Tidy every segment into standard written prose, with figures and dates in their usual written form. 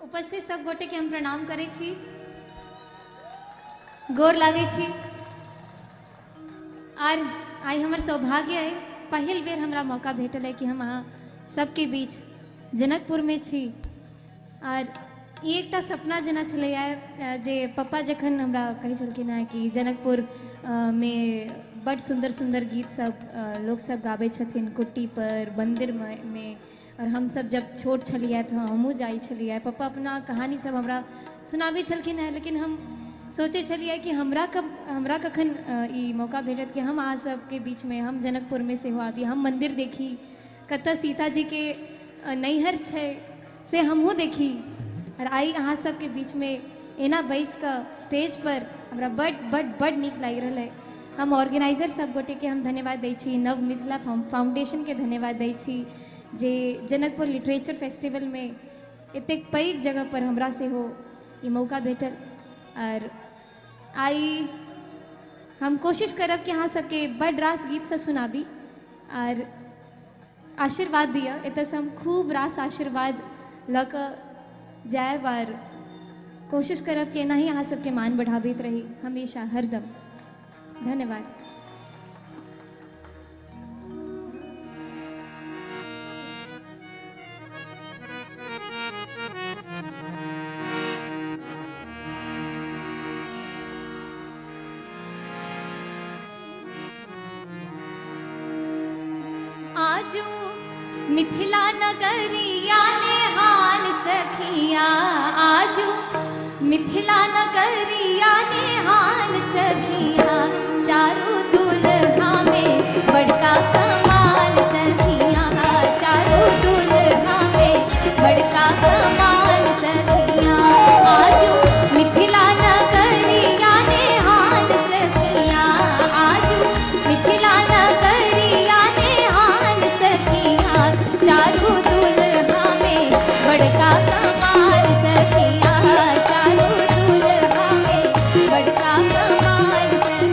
उपस्थित सब गोटे के हम प्रणाम करै छी, गोर लागै छी। आर I हमर सौभाग्य है, पहिल बेर हमरा मौका भेटल है कि हम अहाँ सबके बीच जनकपुरमे छी। आर ई एकटा सपना जेना छलैया जे पप्पा जखन हमरा कहै छलखिन हेँ कि जनकपुर मे बड्ड सुन्दर सुन्दर गीत सब लोक सब गाबै छथिन कुट्टी पर मन्दिरमे, और हम सब जब छोट छलियै तऽ हमहूँ जाइ छलियै। पप्पा अपना कहानी सब हमरा सुनाबै छलखिन हेँ, लेकिन हम सोचै छलियै कि हमरा कखन ई मौका भेटत कि हम अहाँ सबके बीचमे हम जनकपुरमे सेहो आबी, हम मन्दिर देखी, कतऽ सीताजीके नैहर छै से हमहूँ देखी। और आइ अहाँ सबके बीचमे एना बैस कऽ स्टेज पर हमरा बड बड बड नीक लागि रहल है। हम ऑर्गेनाइजर सब गोटेके हम धन्यवाद दै छी, नव मिथिला फाउंडेशनके धन्यवाद दै छी जे जनकपुर लिटरेचर फेस्टिवलमे एतेक पैघ जगह पर हमरा सेहो ई मौका भेटल। और आइ हम कोशिश करब कि अहाँ सबके बड रास गीत सब सुनाबी और आशीर्वाद दिअ। एतऽसँ हम खूब रास आशीर्वाद लऽ कऽ जायब और कोशिश करब कि एनाही अहाँ सबके मान बढ़ाबैत रही हमेशा हरदम। धन्यवाद। आजू मिथिला नगरिया नेहाल सखिया, आजू मिथिला नगरिया नेहाल सखिया, चारू दुल्हा में बड़का कमाल सखिया, चारू दुल्हा में बड़का कमाल सखिया, आजू मिथिला नगरिया नेहाल सखिया, आजू मिथिला नगरिया नेहाल सखिया, चारू दुल्हा में बड़का कमाल सखिया, चारू दुल्हा में बड़का कमाल।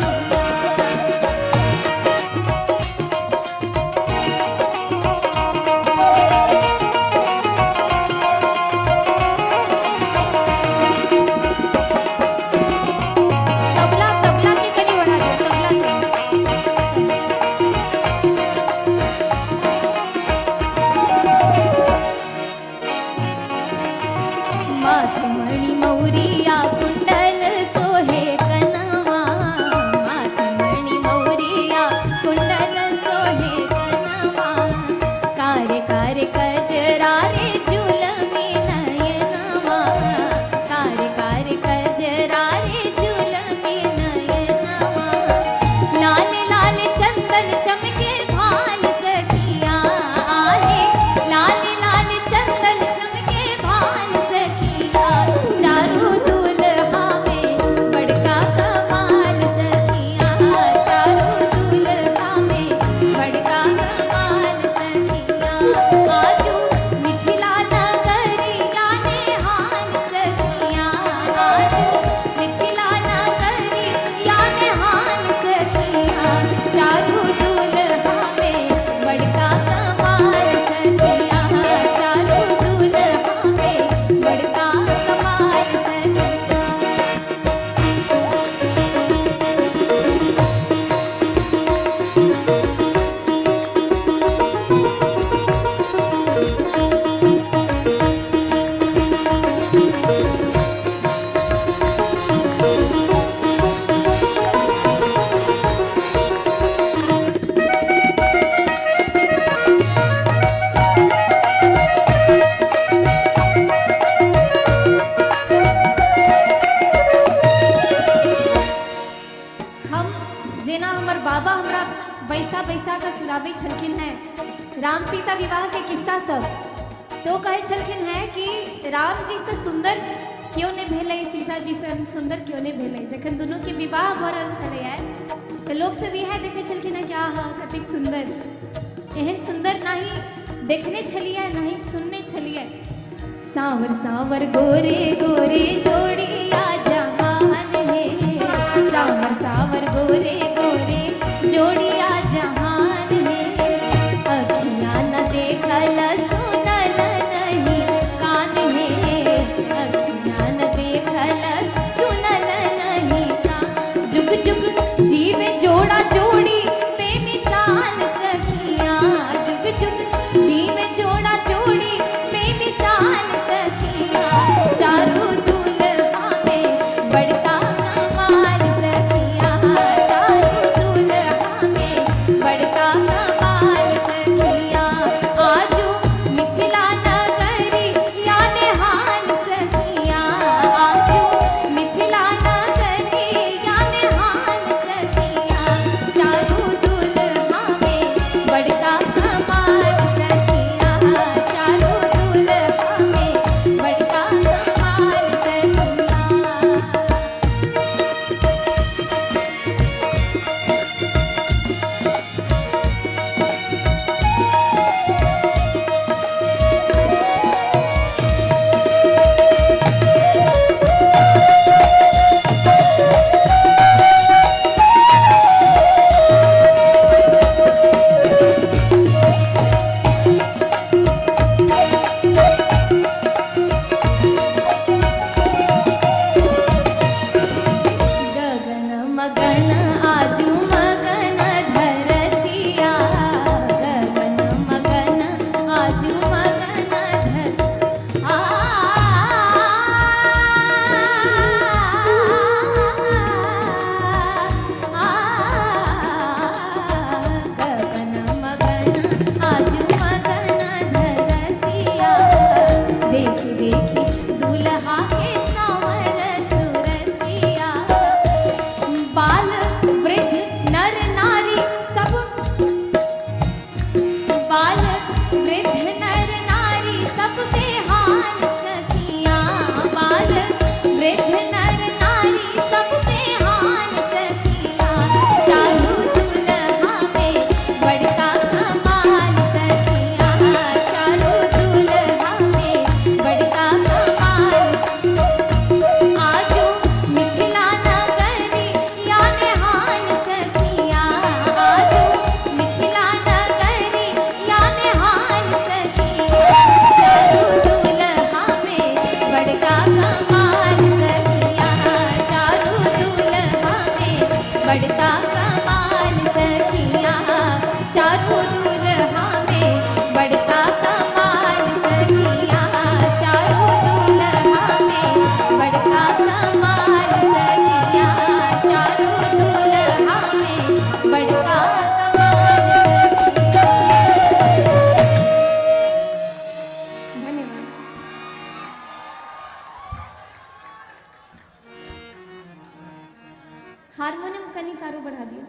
बैसा कऽ सुनाबै छलखिन हेँ राम सीता विवाह के किस्सा सब, तो कहै छलखिन हेँ कि राम जी से सुन्दर क्यों नहीं भेलै, सीता जी से सुन्दर क्यों नहीं भेलै। जखन दुनूके विवाह भऽ रहल छलैए तऽ लोकसब इएह देखै छलखिन हेँ कि आहा कतेक सुन्दर, एहन सुन्दर नाही देखने छलियै नाही सुनने छलियै। सावर सावर गोरे गोरे जोड़िया जहान है, सावर सावर गोरे गोरे जोड़िया जहान है, अखियाँ न देखल सुनल नहीं कान है, अखियाँ न देखल सुनल नहीं कान। जुग जुग जीवे जोड़ा जोड़ी बेमिसाल सखियाँ, जुग जुग जीवे जोड़ा जोड़ी बेमिसाल सखियाँ, चारू दुल्हा में बड़का कमाल सखियाँ, चारू दुल्हा में बड़का कमाल सखियाँ। आजू मिथिला नगरी या निहाल सखियाँ, आजू मिथिला नगरी या निहाल सखियाँ, चारू दुल्हा में बड़का कमाल सखियाँ, चारू दुल्हा में बड़का कमाल सखियाँ। गगन मगन आजू मगन धरतिया, गगन मगन आजू मगन धर आ, आ, गगन मगन आजू मगन धरतिया, देखी देखी दुल्हा के सावर सुरतिया, बाल वृद्ध नर नारी सब, बाल वृद्ध नर नारी सब बेहाल सखियाँ, बाल वृद्ध नर नारी सब बेहाल सखियाँ, चारू दुल्हा में बड़का कमाल सखियाँ, चारू दुल्हा में बड़का कमाल। आजू मिथिला नगरी या निहाल सखियाँ, आजू मिथिला नगरी या निहाल सखियाँ, चारू दुल्हा में बड़का कमाल सखियाँ, चारू दुल्हा में बड़का कमाल सखियाँ, चारू दुल्हा में बड़का कमाल सखियाँ, चारू दुल्हा में बड़का कमाल सखियाँ, चारू दुल्हा में बड़का कमाल सखियाँ। धन्यवाद। हारमोनियम कनी कारो बढ़ा दियो।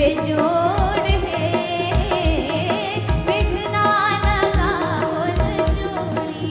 बेजोड़ है, विधना लगावल जोड़ी।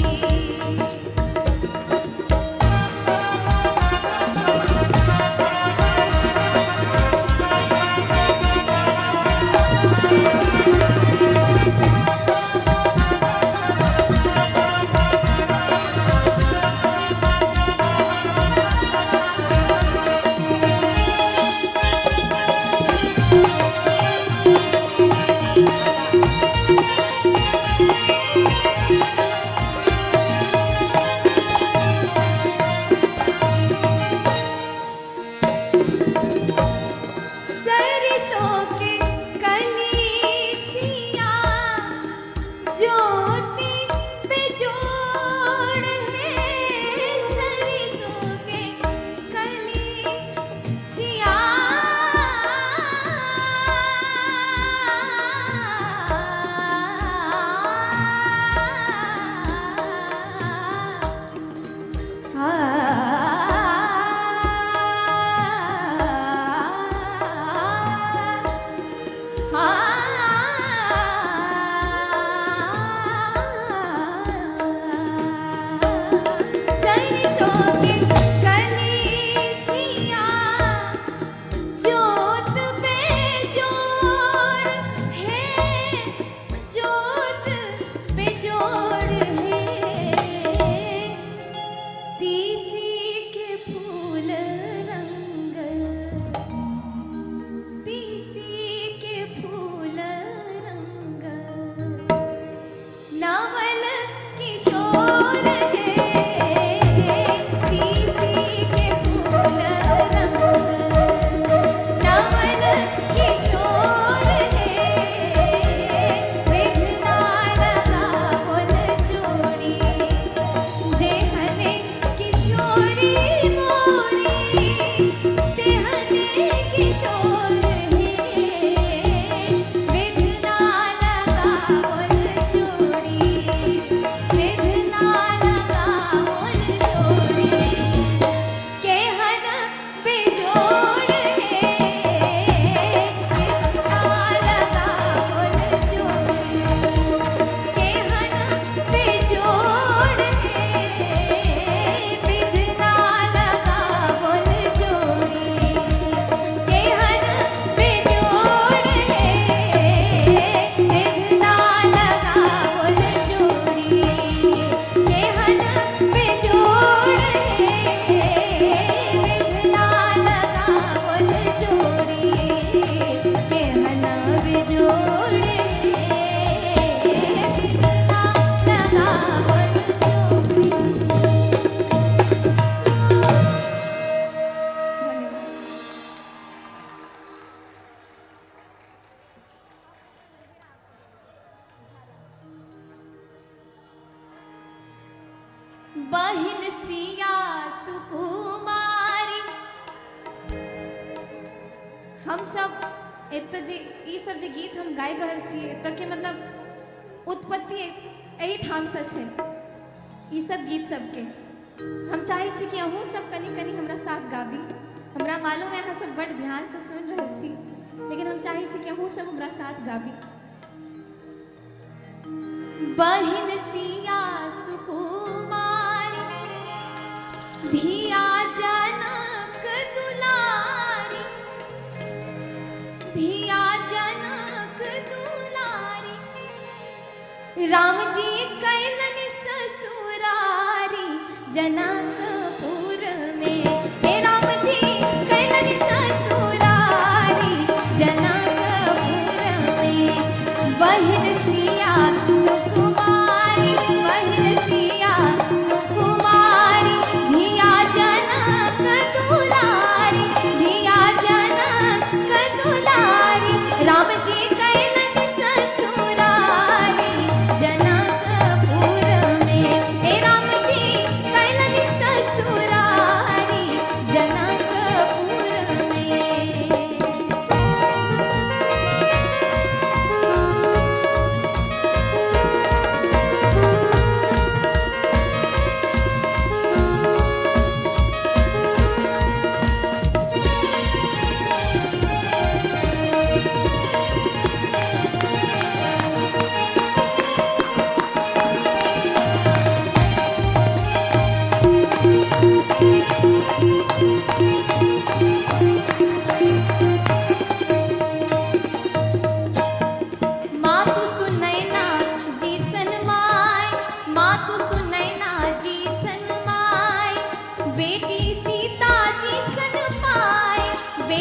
सरसों के कलीसिया ज्योति बेजोड़ है, सरसों के कलीसिया सरसों के कलीसिया जोत बेजोड़ है, जोत बेजोड़ है, तीसी के फूल रंग, तीसी के फूल रंग, नवल किशोर है, तीसी के फूल रंग, नवल किशोर है, विधना लगावल जोड़ी, जेहने किशोरी मोरी, तेहने किशोर है, विधना लगावल जोड़ी, विधना लगावल जोड़ी, केहन बेजोड़ है, विधना लगावल जोड़ी, केहन बेजोड़ है, विधना लगावल जोड़ी, केहन बेजोड़ है, विधना लगावल जोड़ी, केहन बेजोड़ है, विधना लगावल जोड़ी, केहन बेजोड़ है, विधना लगावल जोड़ी। धन्यवाद। बहिन सिया सुकुमारी, हम सब एतऽ जे ई सब जे गीत हम गाबि रहल छी एतऽ के मतलब उत्पत्ति एहिठामसँ छै ई सब गीत सबके। हम चाहै छी कि अहूँ सब कनि कनि हमरा साथ गाबी। हमरा मालूम है अहाँ सब बड़ ध्यानसँ सुनि रहल छी, लेकिन हम चाहै छी कि अहूँ सब हमरा साथ गाबी। बहिन सिया सुकुमारी, धिया जनक दुलारी, धिया जनक दुलारी, राम जी कैलन ससुरारी जनकपुर में, हे राम जी कैलन ससुरारी जनकपुर में, बहिन सिया सुकुमारी, बहिन सिया सुकुमारी, धिया जनक दुलारी, धिया जनक दुलारी, राम जी कैलन ससुरारी जनकपुर में, हे राम जी कैलन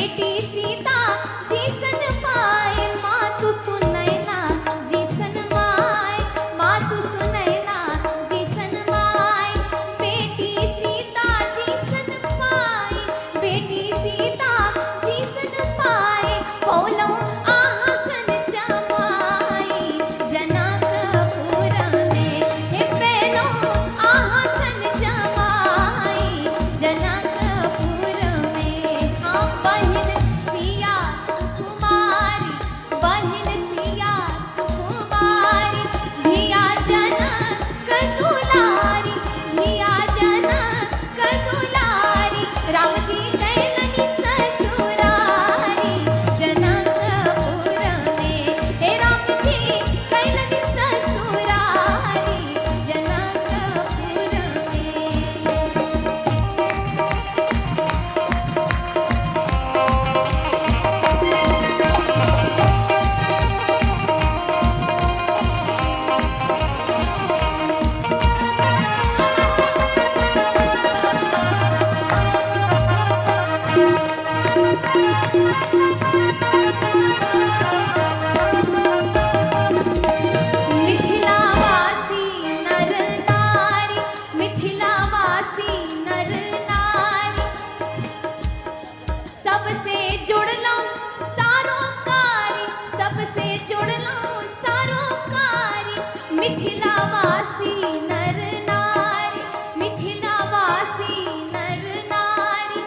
बेटी सीता जीसन पाए मातु सुनैना जीसन my, मातु सुनैना जीसन my, बेटी सीता जीसन पाए, बेटी सीता जीसन पाए, पौलौ आहाँ सन जमाई जनकपुर में, हे पेलौ आहाँ सन जमाई जनकपुर में। हाँ बहिन सिया सुकुमारी, बहिन सिया सुकुमारी, धिया जनक दुलारी, धिया जनक दुलारी, राम जी कैलनि ससुरारी जनकपुर में, हे राम जी कैलनि ससुरारी जनकपुर में। मिथिलावासी नर नारी, मिथिलावासी नर नारी, सबसे जुड़लौं सारो कारी, सबसे जुड़लौं सारो कारी, मिथिलावासी नर नारी, मिथिलावासी नर नारी,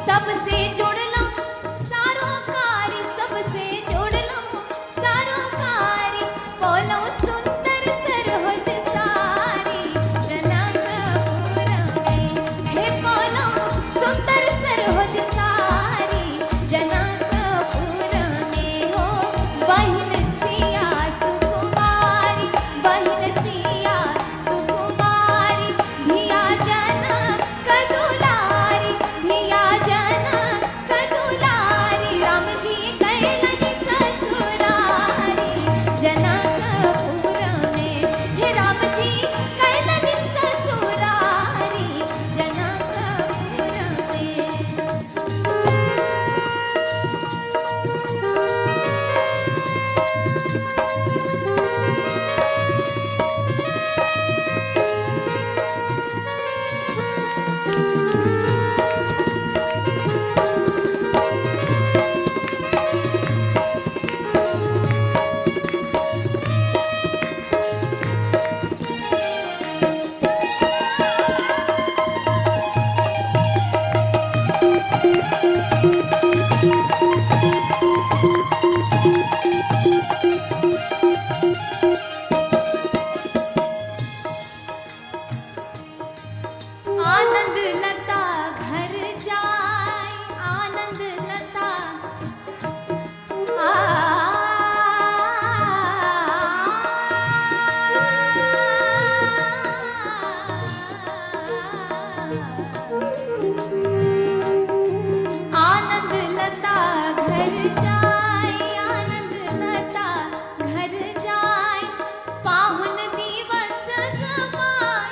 सबसे जुड़लौं सारो कारी, सबसे जुड़लौं सारो कारी, पौलौं सुंदर सरोज सारी जनकपुर में, हे पौलौं सुंदर सरोज सारी जनकपुर में। हो बहिन सिया सुकुमारी, बहिन सिया सुकुमारी, धिया जनक दुलारी, धिया जनक दुलारी, राम जी कैलनि ससुरारी जनकपुर में, हे राम जी कैलनि ससुरारी जनकपुर में। आनंद लता घर जाय, आनंद लता आनंद लता घर जाय, आनंद लता घर जाय, पाहुन दिवस गमाय,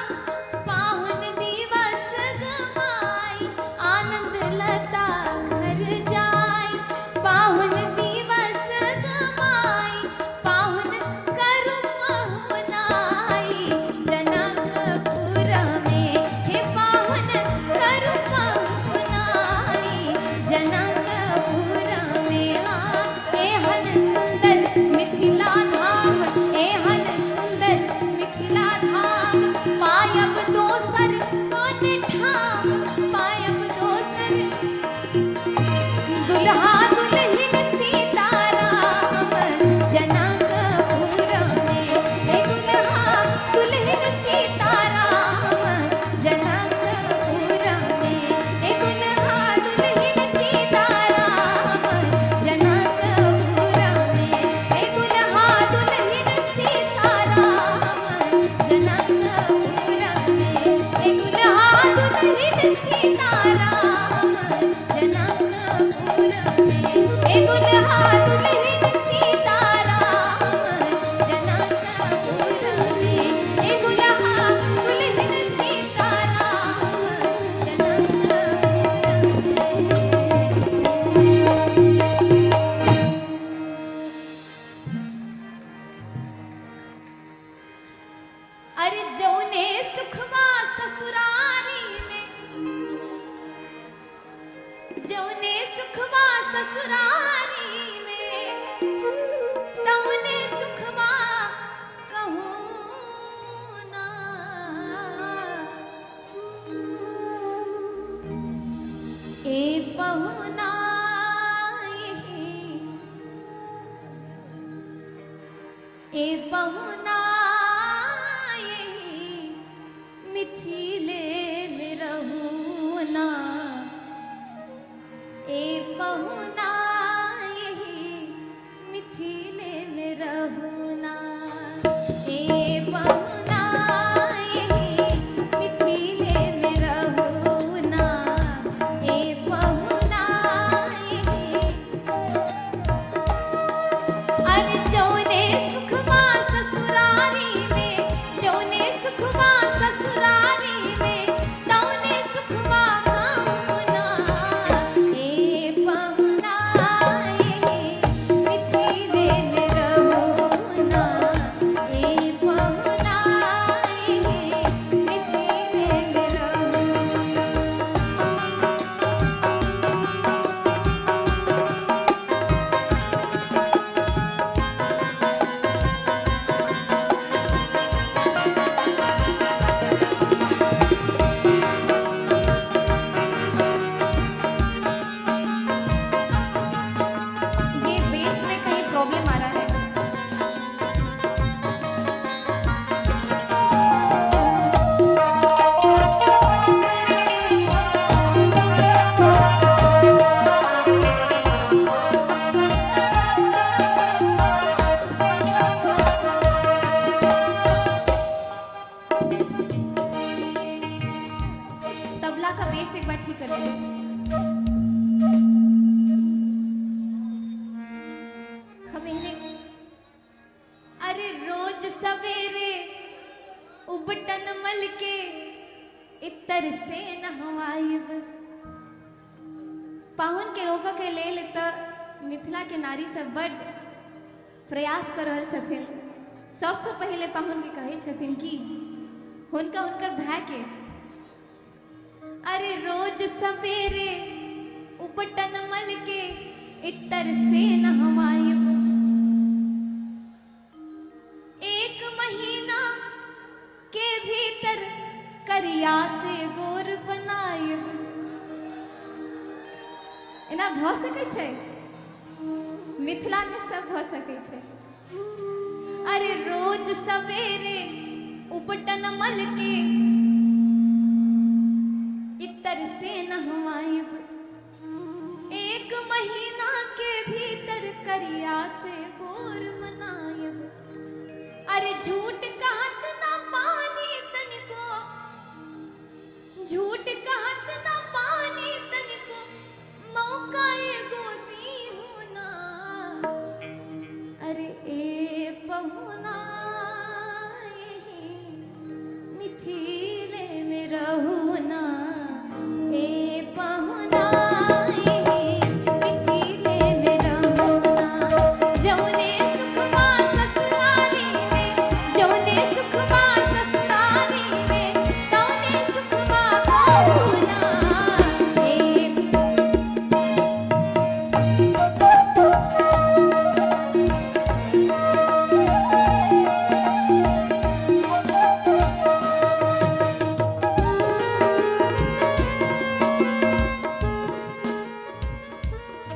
पाहुन दिवस गमाय, आनंद लता घर जाय, पाहुन दिवस गमाय, पाहुन करु पहुनाई जनकपुर में, हे पाहुन करु पहुनाई जनकपुर में। ए पहुना यही मिथिले में रहूना, ए पहुना यही मिथिले में रहूना, ए पहुना यही मिथिले में रहूना, ए पहुना यही। अरे जौने सुखमा ससुरारी में, जौने सुखमा ससुरारी में, तौने सुखमा खाऊना, ए पहुना यही मिथिले में रहूना, ए पहुना यही मिथिले में रहूना। ये बेस में कहीं प्रॉब्लम आ रहा है। तबला का बेस एक बार ठीक कर लीजिए। हम एहने अरे रोज सवेरे उबटन मल के इतर से नहवाइब। पाहुन के रोकऽ के लेल तऽ मिथिला के नारी सब बड प्रयास कर रहल छथिन। सबसँ पहिले पाहुन के कहै छथिन कि हुनका हुनकर भाय के, अरे रोज सवेरे उबटन मल के इतर से नहवाइब, एक महीना के भीतर करिया से गोर बनाइब। एना भऽ सकै छै? मिथिला में सब भऽ सकै छै। अरे रोज सवेरे उपटन मल के इतर से नहवाइब, एक महीना के भीतर करिया से गोर बनाइब। अरे झूठ कहत ना पानी तनिको, झूठ कहत ना पानी तनिको, मौका एगो दीहू ना, अरे ए पहुना यही मिथिले में रहूना, ए पहुना यही मिथिले में रहूना, जौने सुखमा ससुरारी में, जौने सुखमा ससुरारी में, तौने सुखमा खाऊना, ए।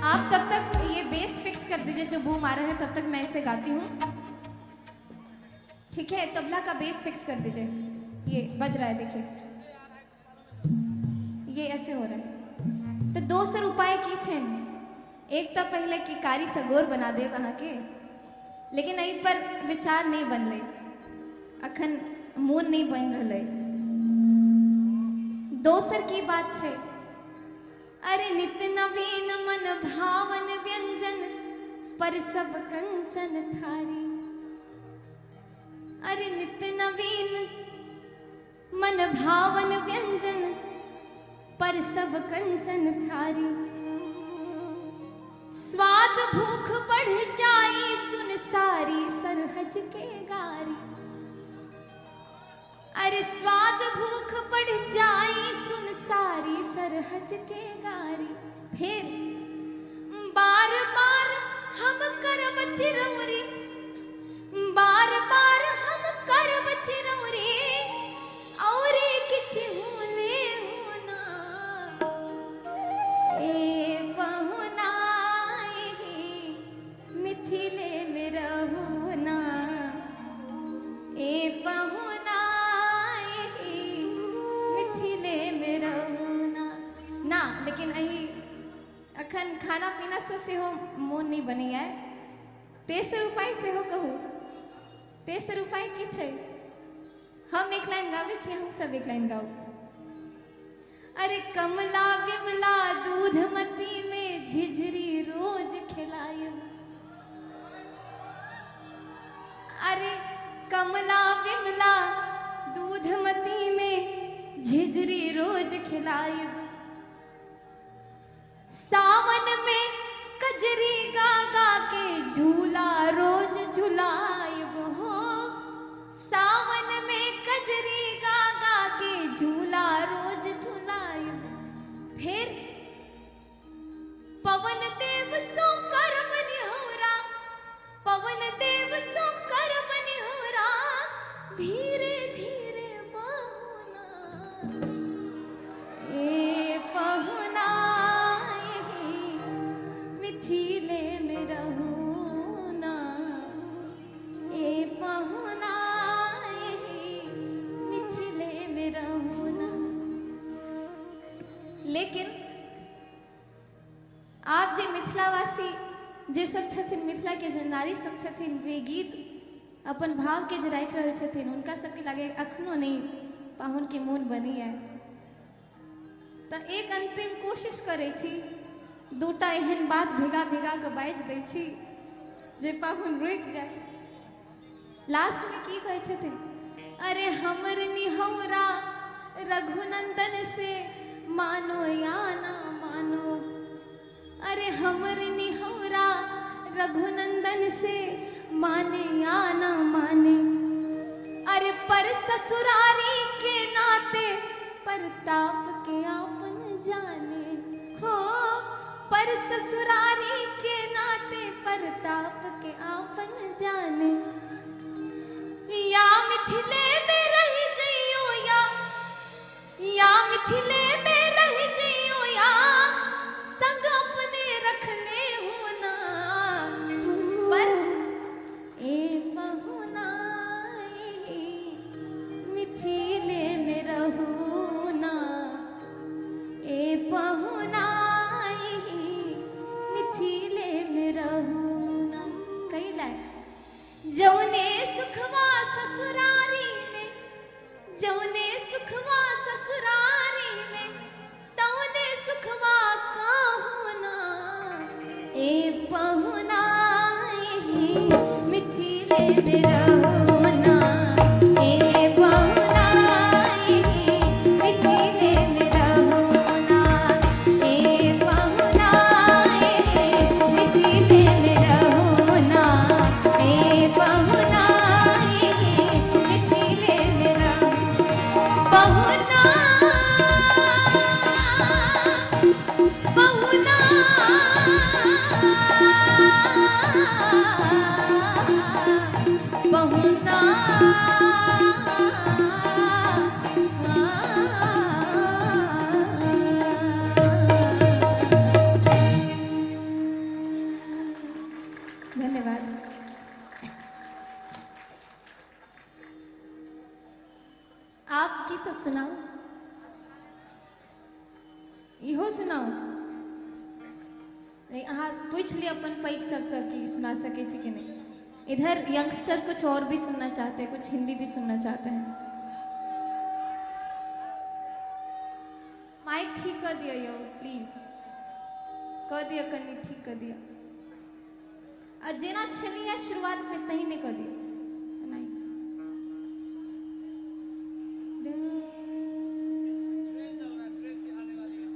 आप तब तक ये बेस फिक्स कर दीजिए, जो बूम आ रहा है तब तक मैं इसे गाती हूँ, ठीक है? तबला का बेस फिक्स कर दीजिए। ये बज रहा है, देखिए ये ऐसे हो रहा है। तो दोसर उपाय की छनि, एक तो पहले कि कारी सगोर बना देब अहाँके, लेकिन एहि पर विचार नहीं बनलै, अखन मोन नहीं बनि रहलै। दोसर की बात छै, अरे नित नवीन मन भावन व्यंजन पर सब कंचन थारी, अरे नित नवीन मन भावन व्यंजन पर सब कंचन थारी, स्वाद भूख बढ़ जाई सुन सारी सरहज के गारी, अरे स्वाद भूख बढ़ जाई सुन सारी सरहज के गारी। फिर बार बार हम करब चिरौरी, बार बार हम करब चिरौरी, और किछु ले होना, ए पहुना यही मिथिले में रहूना, तकरासँ सेहो मोन नहि बनैया। तेसर उपाय सेहो कहू। तेसर उपाय की छै? हम एक लाइन गाबै छी, अहूँ सब एक लाइन गाउ। अरे कमला विमला दूधमती में झिझरी रोज खिलायब। अरे कमला विमला दूधमती में झिझरी रोज खिलायब। सावन में कजरी गा गा के झूला रोज झुलायब हो। सावन में कजरी गा गा के झूला रोज झुलायब। फिर पवन देव सो कर्म निहोरा, पवन देव सो कर्म निहोरा, धीरे धीरे बहुना ए पहुना मिथिले में रहुना, ए पहुना मिथिले में रहुना। लेकिन आप जे मिथिलावासी जे सब छथिन, मिथिला के जे नारी सब छथिन, जे गीत अपन भाव के जे राखि रहल छथिन, हुनका सबके लागे अखनो नहीं पाहुन के मोन बनैया। तऽ एक अंतिम कोशिश करै छी, दूटा एहन बात भेगा भेगा के बाजि दै छी जे पाहुन रुकि जाय। लास्ट में की कहै छथिन? अरे हमर निहौरा रघुनंदन से मानो या ना मानो। अरे हमर निहौरा रघुनंदन से माने या ना माने। अरे पर ससुरारी के नाते परताप के आपन जाने हो। पर ससुरारी के नाते परताप के आपन जाने। या मिथिले में रह जइयो या मिथिले में रह जइयो या संग अपने रखने होना। पर ए पहुना मिथिले में रहुना, ए पहुना मिथिले में रहुना। कैला जौने सुखवा ससुरारी में, जौने सुखवा ससुरारी में, तौने सुखवा का होना। ए पहुना मिथिले में रहुना, ए पहुना मिथिले में रहुना, ए पहुना मिथिले में रहुना, ए पहुना मिथिले में रहुना। पहुना पहुना पहुना धन्यवाद। आप की सब सुनाओ, इहो सुनाओ। नहीं, अहाँ पूछ लिया अपन पैघ सबसे कि सुना सके छी कि नहीं। इधर यंगस्टर कुछ और भी सुनना चाहते हैं, कुछ हिंदी भी सुनना चाहते हैं। माइक ठीक कर दिया यो प्लीज, कर दिया कनी ठीक कर दिया। आ जेना छलिया शुरुआत में तही नहीं कर दिया। नहीं ट्रेन चल रहा है, ट्रेन से आने वाली है।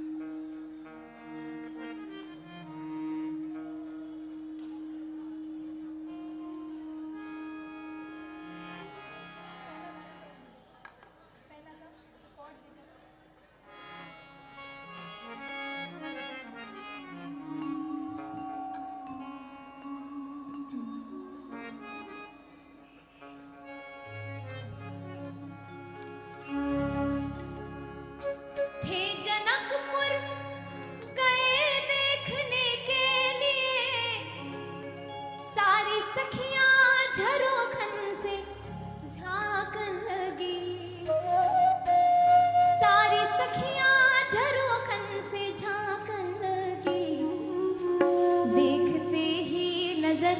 नजर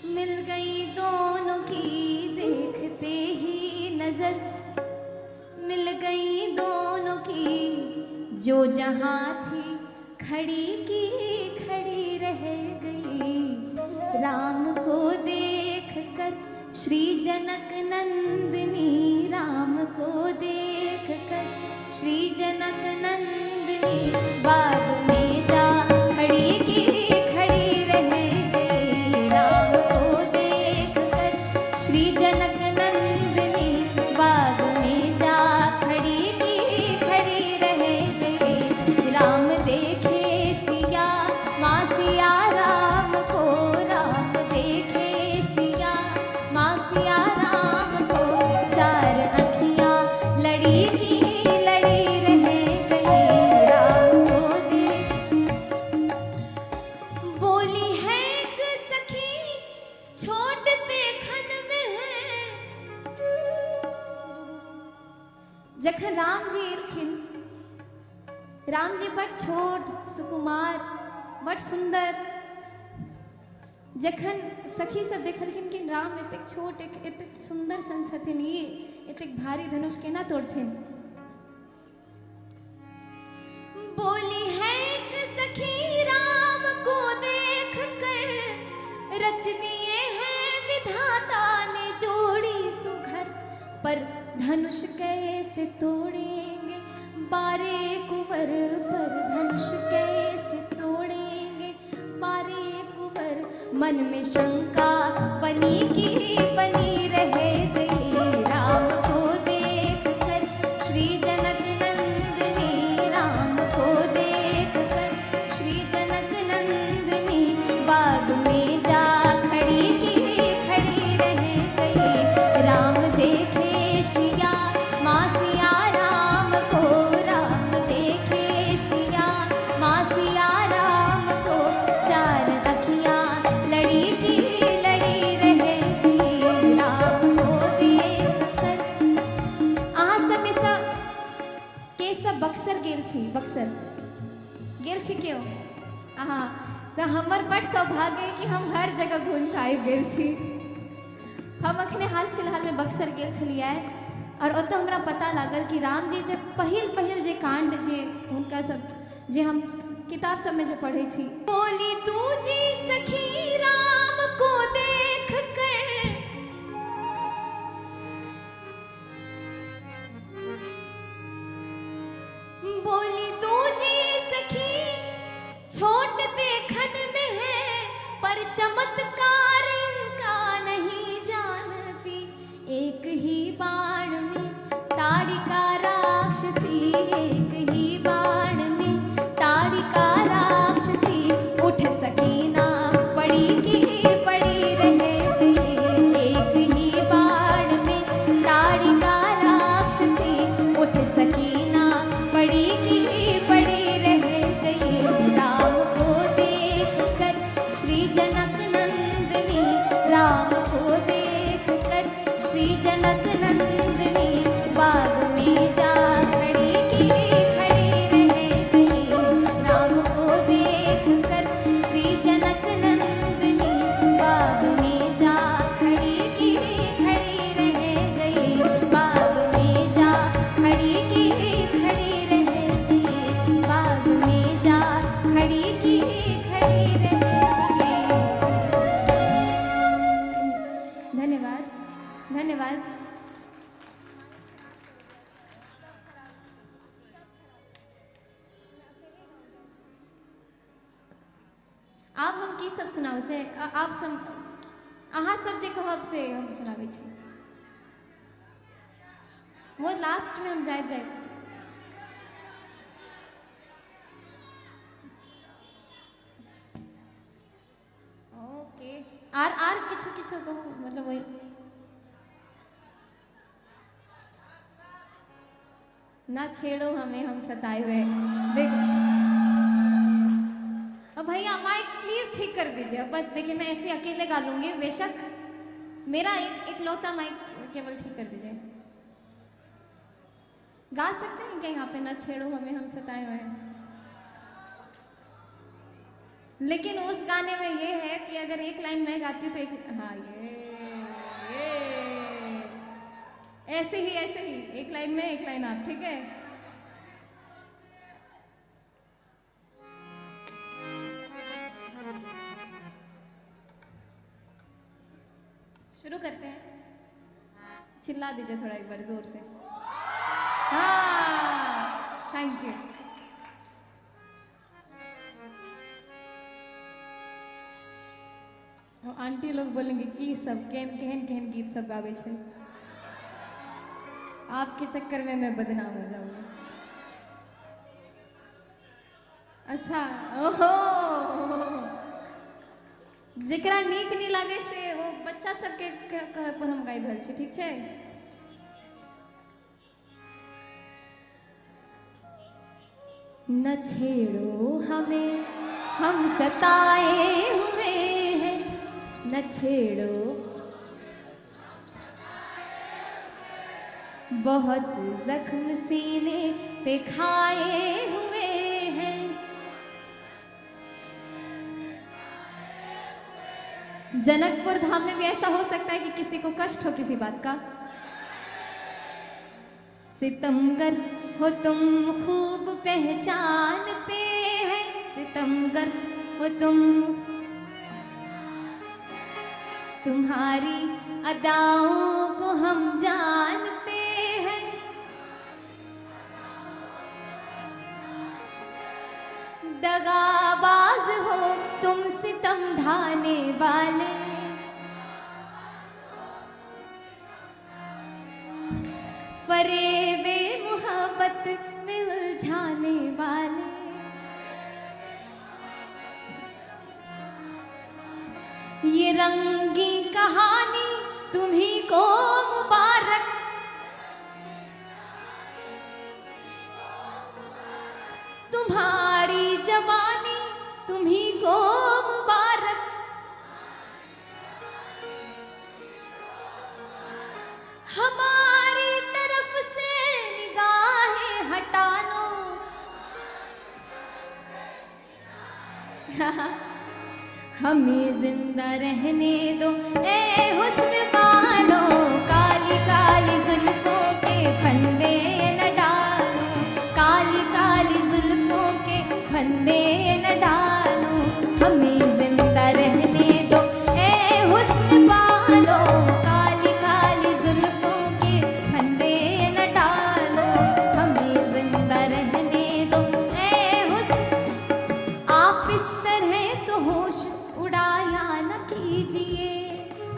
मिल गई दोनों की, देखते ही नजर मिल गई दोनों की, जो जहाँ थी खड़ी की खड़ी रह गई। राम को देख कर श्री जनक नंदिनी, राम को देख कर श्री जनक नंदिनी, बाग में जा खड़ी की खड़ी रह गई। राम को देख कर श्री जनक नंदिनी, बाग में जा खड़ी की खड़ी रह गई। राम देखे सिया माँ सिया राम को, राम देखे सिया माँ सिया राम को, चार अखियाँ लड़ी की लड़ी रह गई। राम को देख बोली है एक सखी छोट देखन में है। जखन राम जी एलखिन, राम जी बड़ छोट सुकुमार बड़ सुंदर। जखन सखी सब देखलखिन कि राम एतेक छोट एतेक सुंदर सन छथिन, ई एतेक भारी धनुष केना तोड़थिन। बोली है एक सखी राम को देख कर, रच दिए हैं विधाता ने जोड़ी सुघर, पर धनुष कैसे तोड़ेंगे बारे कुंवर, पर धनुष कैसे तोड़ेंगे बारे कुंवर। मन में शंका बनी की बनी रह गई। राम को देख कर श्री जनक नंदिनी, राम को देख कर श्री जनक नंदिनी, बाग में जा खड़ी की खड़ी रह गई। राम देखे सिया माँ सिया राम को, राम देखे सिया माँ सिया राम को, चार अखियाँ लड़ी की लड़ी रह गई। राम को देख कर। अहाँ सब में सब के सब बक्सर गेल छी? बक्सर गेल छी केओ? अहाँ तऽ हमर बड़ सौभाग्य है कि हम हर जगह घूमि कऽ आबि गेल छी। हम अखने हाल फिलहालमे बक्सर गेल छलियै और ओतऽ हमरा पता लागल कि राम जी जे पहिल पहिल जे कांड जे हुनका सब जे हम किताब सबमे जे पढ़ै छी। बोली दूजी सखी राम को देख कर, बोली दूजी सखी छोट देखन में है, पर चमत्कार इनका नहीं जानती। एक ही बाण में ताड़िका राक्षसी, एक ही बाण में ताड़िका राक्षसी, उठ सकी ना पड़ी की पड़ी रह गई। एक ही बाण में ताड़िका राक्षसी, उठ सकी ना पड़ी की पड़ी रह गई। राम को देख कर श्री जनक नंदिनी, राम को देख कर श्री जनक नंदिनी, बाग में जा खड़ी की खड़ी रह गई। राम को देख कर श्री जनक नंदिनी, बाग में जा खड़ी की खड़ी रह गई। बाग में जा खड़ी की खड़ी रह गई। बाग में जा खड़ी की खड़ी रह गई। धन्यवाद, धन्यवाद। आब हम की सब सुनाउ से आप सब अहाँ सब जे कहब से हम सुनाबै छी। वो लास्ट में हम जाइत जाइत ओके आर आर किछु किछु कहू, मतलब वही ना छेड़ो हमें हम सताए हुए। देख अब भैया माइक प्लीज ठीक कर दीजिए। बस देखिए मैं ऐसे अकेले गा लूंगी, बेशक मेरा एक इकलौता माइक केवल ठीक कर दीजिए। गा सकते हैं क्या यहाँ पे ना छेड़ो हमें हम सताए हुए हैं? लेकिन उस गाने में ये है कि अगर एक लाइन मैं गाती हूँ तो एक, हाँ ये ऐसे ही एक लाइन में एक लाइन आप, ठीक है? शुरू करते हैं। चिल्ला दीजिए थोड़ा एक बार जोर से। हाँ, thank you. और आंटी लोग बोलेंगे कि सब केहन केहन केहन गीत सब गावे छे, आपके चक्कर में मैं बदनाम हो जाऊंगी। अच्छा, ओहो, जकरा नीक नहीं लागे से वो बच्चा सबके कहे पर हम गाबि रहल छी, ठीक छै? न छेड़ो हमें, हम सताए हुए हैं, न छेड़ो, बहुत जख्म सीने पे खाए हुए हैं। जनकपुर धाम में भी ऐसा हो सकता है कि किसी को कष्ट हो किसी बात का। सितमगर हो तुम खूब पहचानते हैं, सितमगर हो तुम, तुम्हारी अदाओं को हम जानते हैं। दगाबाज हो तुम सितम ढाने वाले, फरेबे मोहब्बत में उलझाने वाले। ये रंगी कहानी तुम्ही को मुबारक, तुम्हारी जवानी तुम्ही को मुबारक। हमारी तरफ से निगाहें हटा लो, हमें जिंदा रहने दो ए हुस्न वालों, काली काली जुल्फों के फंदे न डालो, काली काली जुल्फों के फंदे न डालो, हमें जिंदा रहने दो ए हुस्न वालों, काली काली जुल्फों के फंदे न डालो, हमें जिंदा रहने दो ए हुस्न। आप इस तरह तो होश उड़ाया न कीजिए,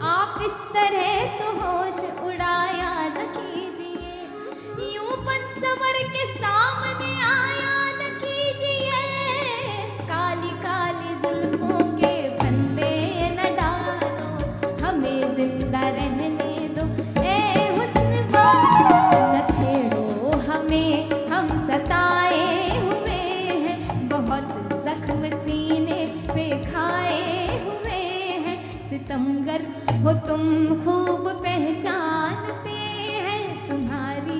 आप इस तरह तो होश उड़ाया न कीजिए, यूं बन संवर के सामने आया न कीजिए, काली काली जुल्फों के फंदे न डालो, हमें जिंदा रहने दो ए हुस्न वालों। न छेड़ो हमें, हम सताए हुए हैं, बहुत जख्म सीने पे खाए हुए हैं, सितमगर हो तुम खूब पहचानते हैं, तुम्हारी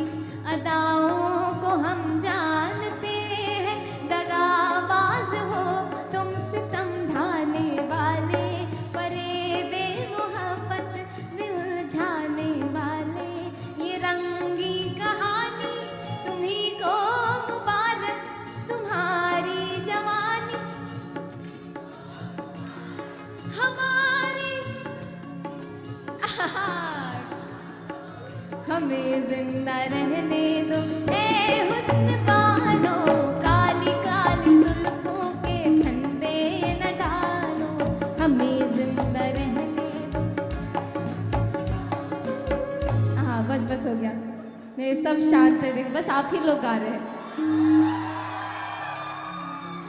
अदाओं को हम जानते हैं, दगाबाज हो तुम सितम ढाने वाले, फरेबे मोहब्बत में उलझाने वाले। ये रंगी कहानी तुम्ही को मुबारक, तुम्हारी जवानी हमारी, हमें जिंदा रहने दो ए हुस्न वालों, काली काली जुल्फों के फंदे न डालो, हमें जिंदा रहने दो। हाँ बस बस हो गया, मेरे सब शांत है, देखो बस आप ही लोग गा रहे हैं।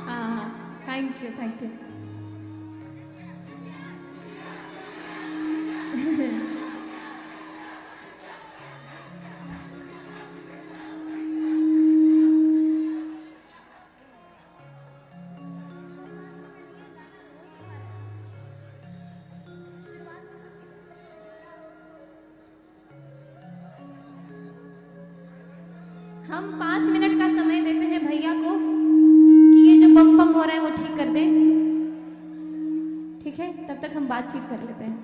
हाँ, thank you thank you. हम 5 मिनट का समय देते हैं भैया को कि ये जो बम बम हो रहा है वो ठीक कर दें, ठीक है? ठीक है, तब तक हम बातचीत कर लेते हैं।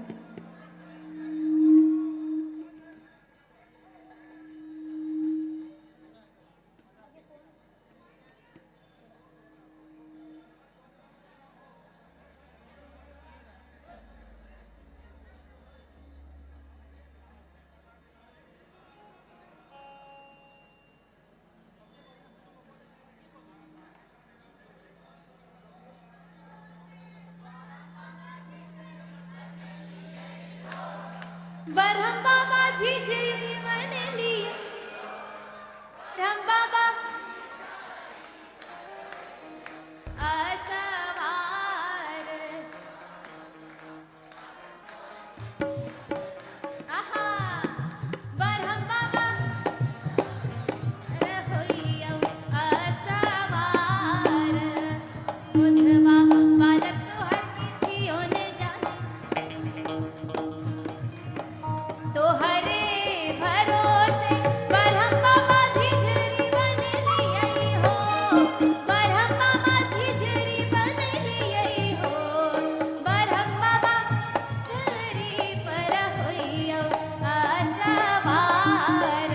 बरहम बाबा झिझिरी बनली, बरहम बाबा असवार। आहा, बरहम बाबा रहोइयौ असवार। बुधवा बालक तोहर किछियो ने जाने, तोहरे भरोसे बरहम बाबा झिझरी बनलियै हो, बरहम बाबा झिझरी बनलियै हो, बरहम बाबा झिझरी पर होइयौ असवार।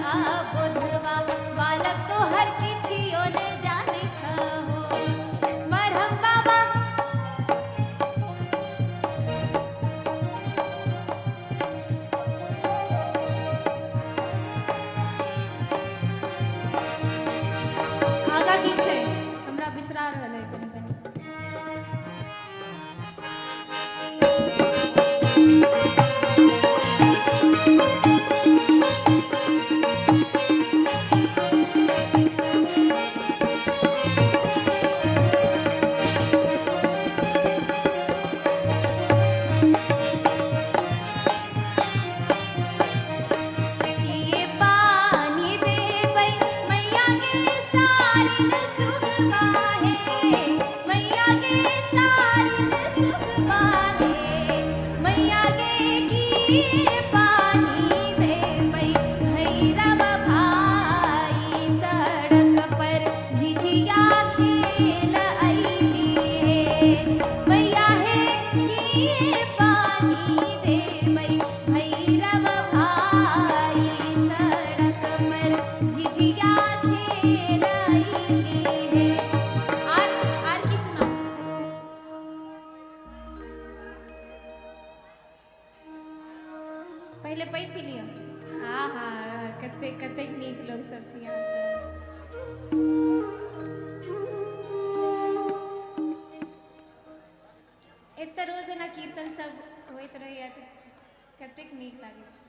आ बुधवा बालक तोहर किछियो ने जानै छहो, बरहम बाबा। आगा की छै हमरा बिसरा रहल है कनी कनी। किए पानी देबै मैया के सारिन सुगबाहे, मैया के सारिन सुगबाहे, मैया के किए पानी देबै भैरव भाई। सड़क पर झिझिया खेल अइली हे, मैया हे किए पानी देबै भैरव भाई। सड़क पर झिझिया खेल अइली हे। आर की सुनाउ? पहिले पानि पी लिअ। आहा, कतेक कतेक नीक लोक सब छी अहाँ सब। एतऽ रोज एना कीर्तन सब होइत रहैया तऽ कतेक नीक लागै छै।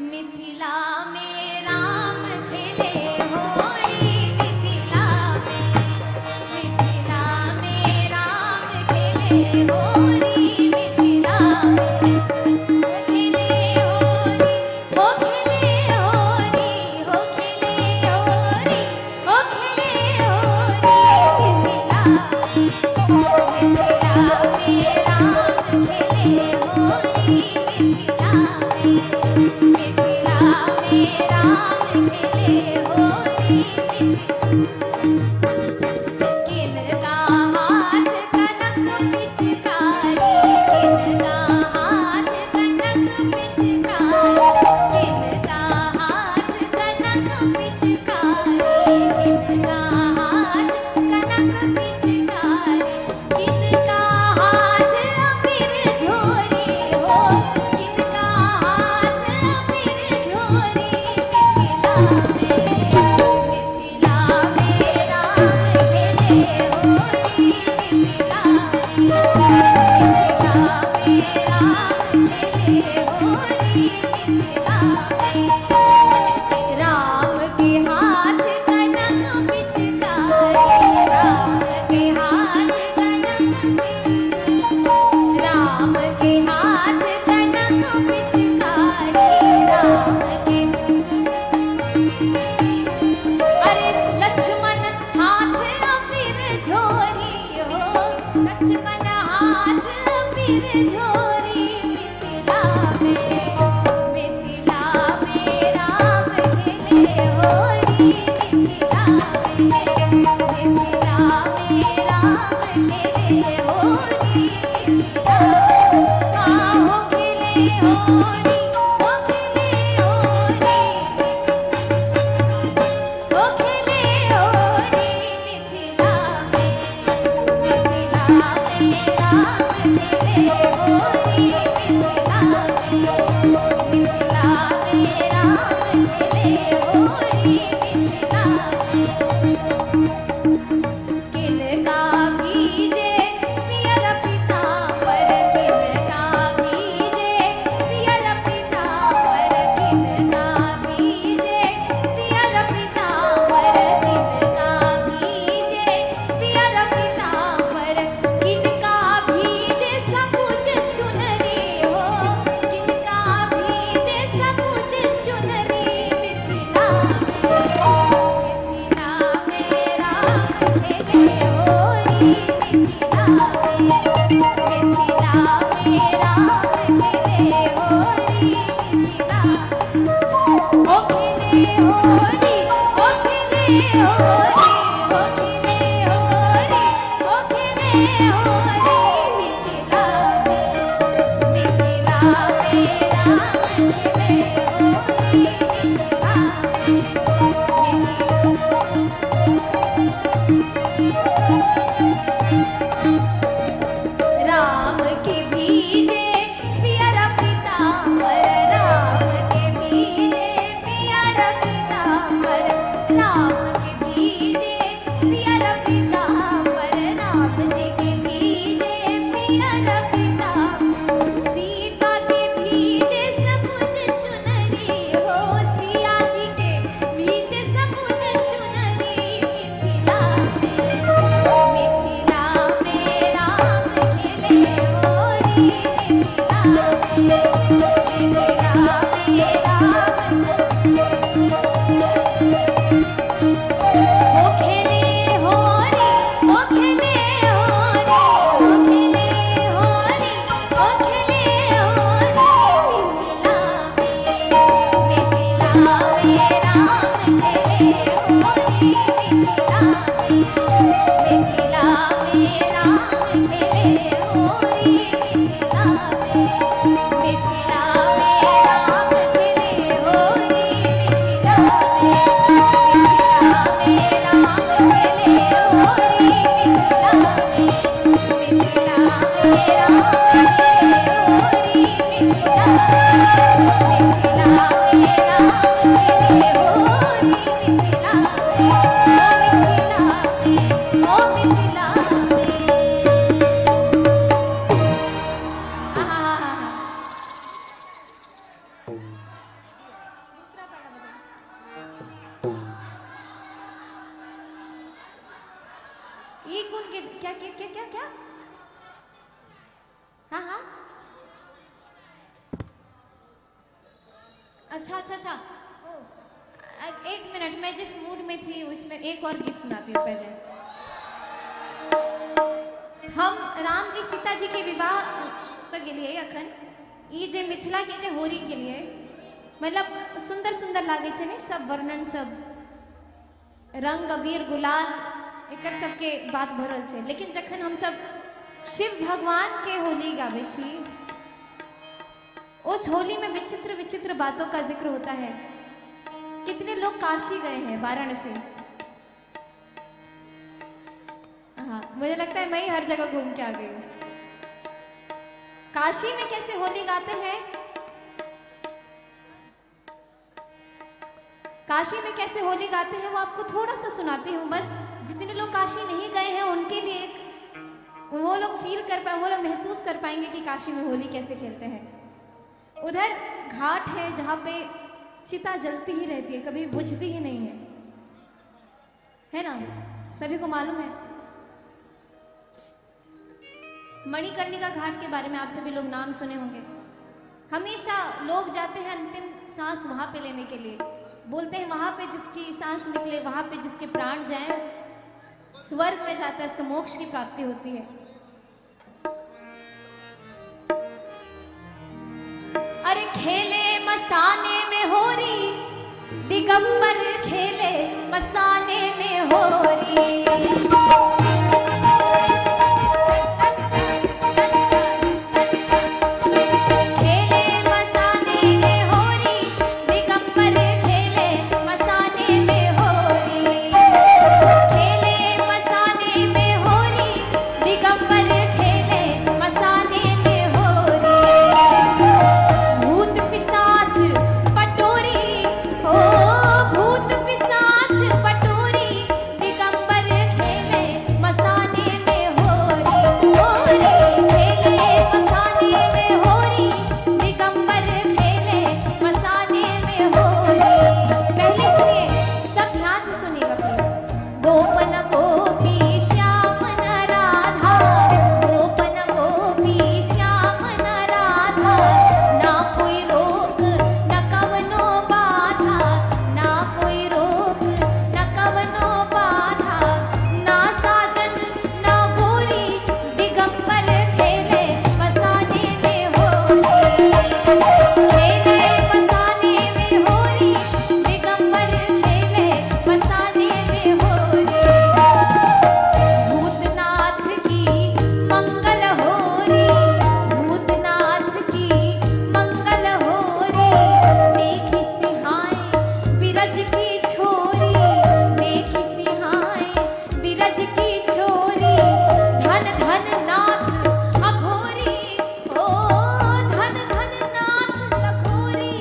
मिथिला में राम खेले होरी, मिथिला में, मिथिला में राम खेले होरी, मिथिला में हो खेले होरी, हो खेले होरी, हो खेले होरी, हो खेले होरी, मिथिला में, मिथिला में राम खेले होरी, मिथिला में, मिथिला में राम खेले होरी। किनका हाथ कनक पिचकारी, किनका हाथ कनक पिचकारी, किनका हाथ कनक पिचकारी, किनका हाथ कनक पिचकारी, किनका लक्ष्मण हाथ अबीर झोरी मिथिला में, मिथिला में राम खेले होरी मिथिला में, मिथिला में राम खेले होरी मिथिला। हाँ हो खेले होरी, हो खेले होरी, हो खेले होरी मिथिला में, मिथिला में राम खेले होरी मिथिला में, मिथिला में राम खेले होरी मिथिला में। किनका भीजे पियर पीताम्बर, किनका भीजे पियर पीताम्बर, किनका भीजे पियर पीताम्बर, किनका भीजे पियर पीताम्बर, किनका भीजे सबुज चुनरी हो, किनका भीजे सबुज चुनरी मिथिला में, मिथिला में राम खेले होरी मिथिला में, मिथिला में राम खेले होरी मिथिला। हो खेले होरी, हो खेले होरी, हो खेले होरी, हो खेले होरी मिथिला में, मिथिला में राम खेले होरी मिथिला में। राम के भीजे पियर पीताम्बर, राम के भीजे पियर पीताम्बर, राम के भीजे पियर पीताम्बर, राम जी के भीजे पियर पीताम्बर, सीता के भीजे सबुज चुनरी हो, सिया जी के भीजे सबुज चुनरी मिथिला में, मिथिला में राम खेले होरी मिथिला में, मिथिला में राम हो खेले होरी, हो खेले होरी, हो खेले होरी, हो खेले होरी मिथिला में, मिथिला में राम खेले होरी मिथिला में, मिथिला में राम खेले होरी मिथिला में, मिथिला में राम खेले होरी मिथिला में, मिथिला में राम खेले होरी मिथिला में, मिथिला में राम खेले होरी मिथिला में, मिथिला में राम खेले होरी मिथिला में, ओ मिथिला में, ओ मिथिला में। आहा। दूसरा गाना बजाओ। ये कौन के क्या क्या क्या क्या क्या? हाँ हाँ, अच्छा अच्छा अच्छा, ओ एक मिनट, मैं जिस मूड में थी उसमें एक और गीत सुनाती हूँ पहले। हम राम जी सीता जी के विवाह तो गेलिए अखन, ई जे मिथिला के जे होरी गेलिए, मतलब सुंदर सुंदर लागे छै ने सब वर्णन, सब रंग अबीर गुलाल एकर सबके बात भरल छै। लेकिन जखन हम सब शिव भगवान के होली गावे छी, उस होली में विचित्र विचित्र बातों का जिक्र होता है। कितने लोग काशी गए हैं, वाराणसी? हाँ, मुझे लगता है मैं ही हर जगह घूम के आ गई हूँ। काशी में कैसे होली गाते हैं, काशी में कैसे होली गाते हैं वो आपको थोड़ा सा सुनाती हूँ बस। जितने लोग काशी नहीं गए हैं उनके लिए एक, वो लोग फील कर पाए, वो लोग महसूस कर पाएंगे कि काशी में होली कैसे खेलते हैं। उधर घाट है जहाँ पे चिता जलती ही रहती है, कभी बुझती ही नहीं है, है ना? सभी को मालूम है। मणिकर्णिका घाट के बारे में आप सभी लोग नाम सुने होंगे। हमेशा लोग जाते हैं अंतिम सांस वहाँ पे लेने के लिए। बोलते हैं वहाँ पे जिसकी सांस निकले, वहाँ पे जिसके प्राण जाएं, स्वर्ग में जाता है, उसको मोक्ष की प्राप्ति होती है। दिगंबर खेले मसाने में होरी। खेले मसाने में होरी, दिगंबर खेले मसाने में होरी। खेले मसाने में होरी, दिगंबर खेले मसाने में होरी। भूत पिशाच पटोरी, ओ भूत पिशाच पटोरी, दिगंबर खेले मसाने में होरी। होरी खेले मसाने में होरी, दिगंबर खेले मसाने में होरी। पहले सुनिए, सब ध्यान से सुनिएगा प्लीज। गोपन गोपी श्याम न राधा, गोपन गोपी श्याम न राधा, ना कोई रोक न कवनो बाधा, ना कोई रोक न कवनो बाधा, ना साजन ना गोरी, दिगंबर खेले मसाने में होरी। खेले मसाने में होरी, दिगंबर खेले मसाने में होरी। भूतनाथ की मंगल होरी, भूतनाथ की मंगल होरी, देखी सिहाए बिरज की छोरी, देखी सिहाए बिरज की छोरी। धन धन नाथ अघोरी, ओ धन धन नाथ अघोरी,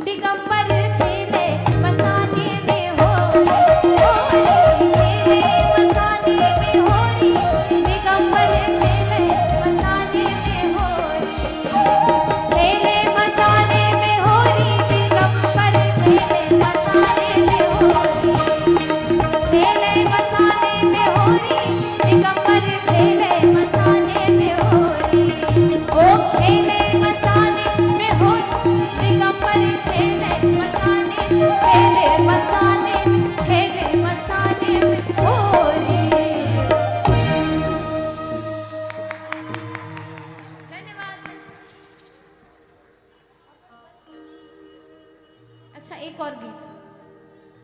दिगंबर खेले मसाने में होरी। होरी खेले मसाने में होरी, दिगंबर खेले मसाने में होरी। खेले मसाने में होरी, दिगंबर खेले मसाने में होरी। खेले मसाने में होरी, दिगंबर खेले मसाने में होरी। ओ खेले मसाने में होरी, दिगंबर खेले मसाने, खेले मसाने में, खेले मसाने में होरी। धन्यवाद। अच्छा, एक और गीत,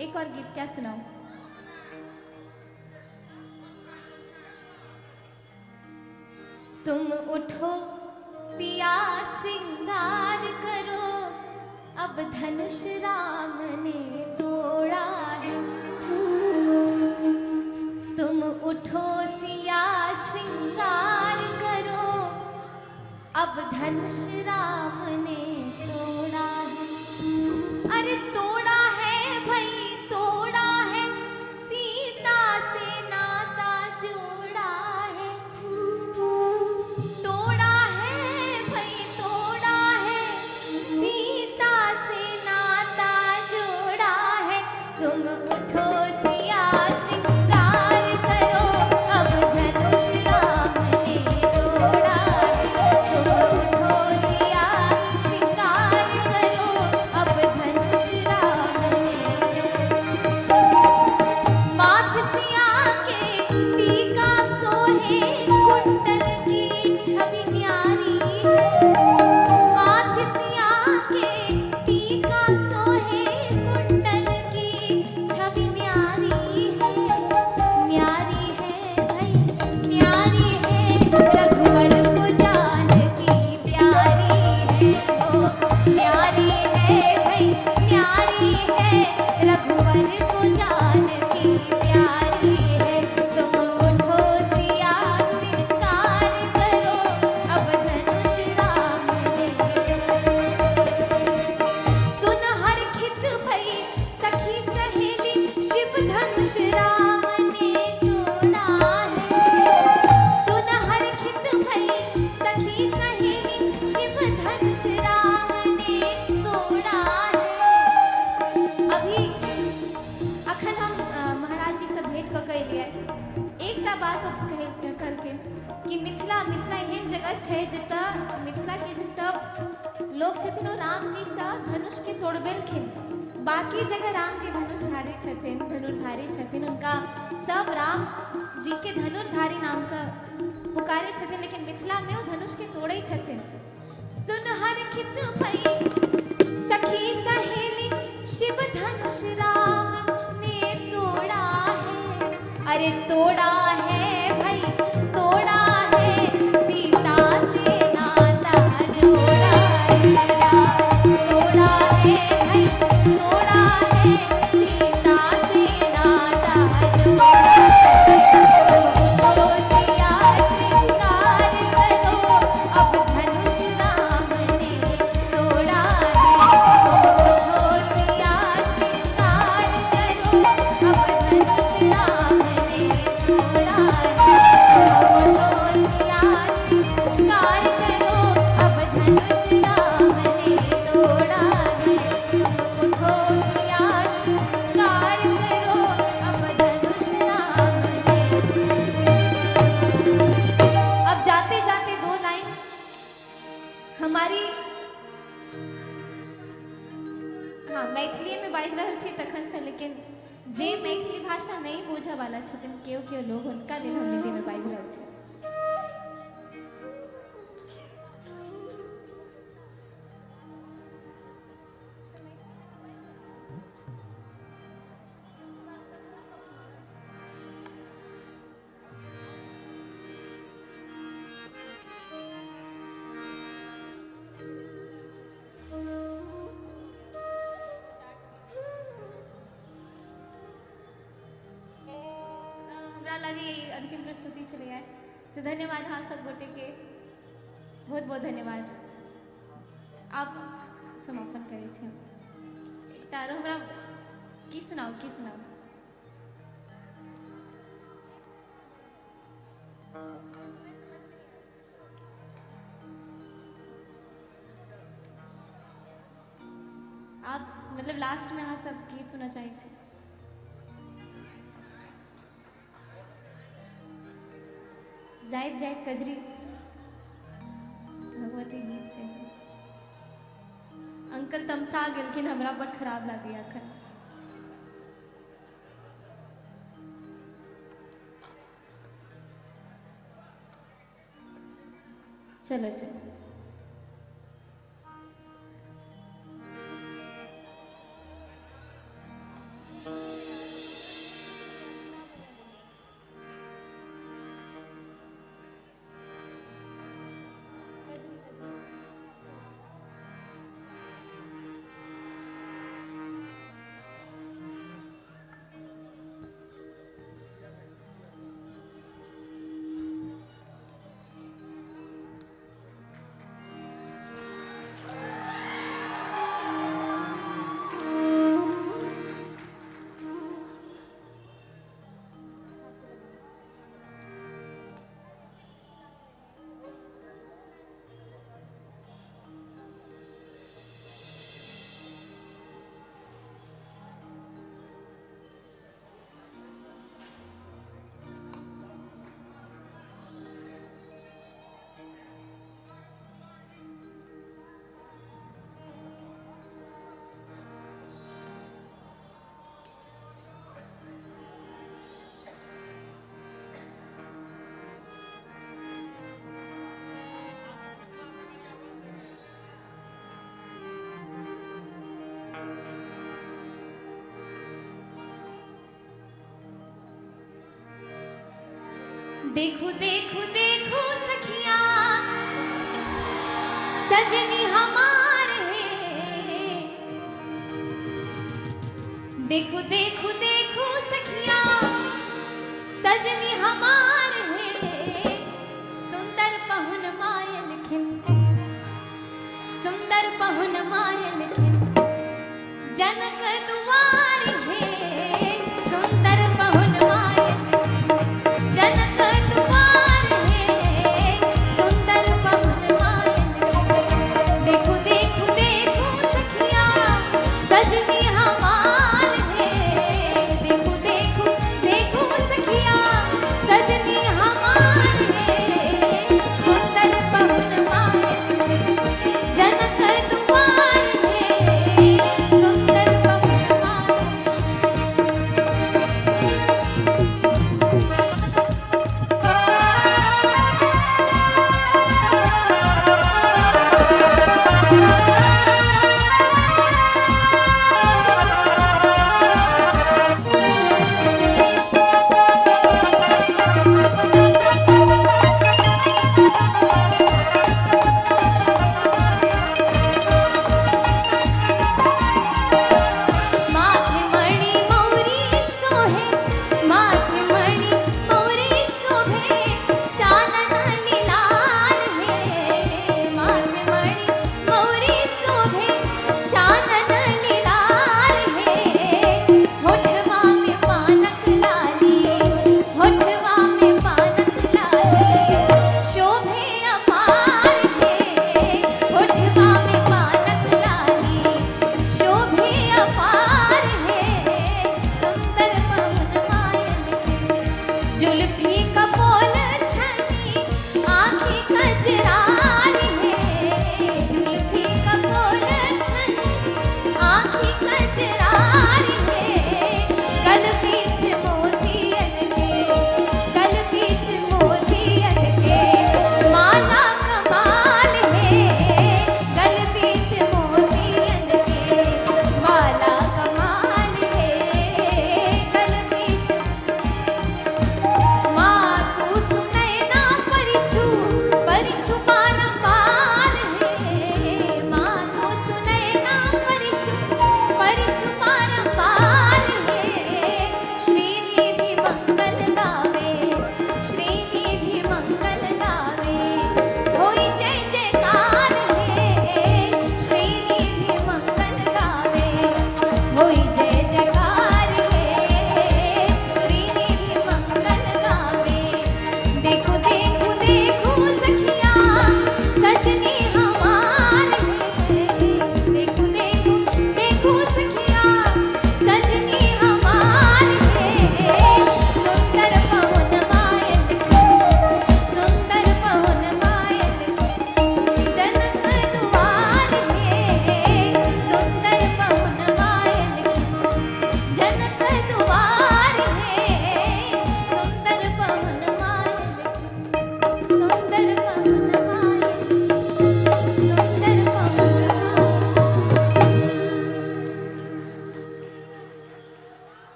एक और गीत क्या सुनाऊं? तुम उठो सिया श्रृंगार करो, अब धनुष राम ने तोड़ा है। तुम उठो सिया श्रृंगार करो, अब धनुष राम ने तोड़ा है। अरे तोड़ा है भाई तोड़ा है, सीता से नाता जोड़ा है। तोड़ा है भाई तोड़ा है, सीता से नाता जोड़ा है। तुम उठो सिया श्रृंगार करो, अब धनुष राम ने तोड़ा है। तुम उठो सिया श्रृंगार करो, अब धनुष राम ने। माथ सिया के टीका सोहे, कुंडल की छवि न्यारी है। माथ सिया के टीका सोहे, कुंडल की छवि न्यारी है। न्यारी है भाई न्यारी है, रघुवर को जानकी प्यारी है। ओ न्यारी है भाई न्यारी है, रघुवर को जानकी प्यारी है। तुम उठो सिया श्रृंगार करो, अब धनुष राम ने। सुन हरखित भई सखी सहेली, शिव धनुष राम ने तोड़ा है। सुन हरखित भई सखी सहेली, शिव धनुष राम ने तोड़ा है। अभी अखन हम महाराज जी से भेंट कऽ के एलियै। एकटा बात ओ कहलखिन कि मिथिला, मिथिला एहन जगह छै जतऽ मिथिला के जे सब लोग छथिन ओ राम जी सँ धनुष के तोड़बेलखिन। बाकी जगह राम जी धनुषधारी छथिन, धनुर्धारी छथिन, उनका सब राम जी के धनुर्धारी नाम से पुकारे छथिन, लेकिन मिथिला में ओ धनुष के तोड़े छथिन। सुन हरखित भई सखी सहेली, शिव धनुष राम ने तोड़ा है, अरे तोड़ा है भाई तोड़ा है, सीता से नाता जोड़ा है, तोड़ा है भाई तोड़ा है, सीता से नाता जोड़ा है। तुम उठो सिया श्रृंगार करो, अब धनुष राम ने तोड़ा है। तुम उठो सिया श्रृंगार करो, अब धनुष राम ने तोड़ा है। तुम उठो सिया श्रृंगार करो, अब धनुष राम ने तोड़ा है। तुम उठो सिया श्रृंगार करो, अब धनुष राम ने। अब जाते जाते दो लाइन हमारी, हाँ मैथिली में बाजि रहल छी तखन से, लेकिन जे मैथिली भाषा नहीं बुझऽ वाला छथिन केओ केओ लोग, हुनका लेल हम हिंदी में बाजि रहल छी। हमरा लागे ई अंतिम प्रस्तुति छलैया, से धन्यवाद अहाँ सब गोटे के, बहुत बहुत धन्यवाद। आब समापन करै छी हम। एकटा आरो हमरा की सुनाउ, की सुनाउ? आप मतलब लास्ट में अहाँ सब की सुनऽ चाहै छी? जाइत जाइत कजरी भगवती गीत से अंकल तमसा गेलखिन, हमरा बड़ खराब लागैया अखन। चलो चलो, देखो देखो देखो सखिया सजनी हमार है, देखो देखो देखो सखिया सजनी हमार है, सुंदर पहुन मायल खिन, सुंदर पहुन मायल खिन, जनक दुआर है, सुंदर पहुन मायल जनक दुआर है, सुंदर पहुन मायल। देखो देखो देखो सखिया सजनी हमार है, देखो देखो देखो सखिया सजनी हमार है, सुंदर पहुन मायल जनक दुआर है, सुंदर पहुन मायल।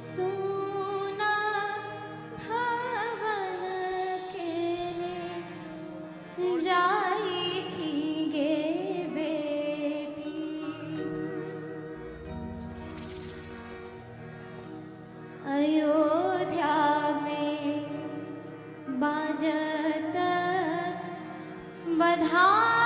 सुना भवन केने जाई छी गे बेटी। अयोध्या में बाजत बधाई।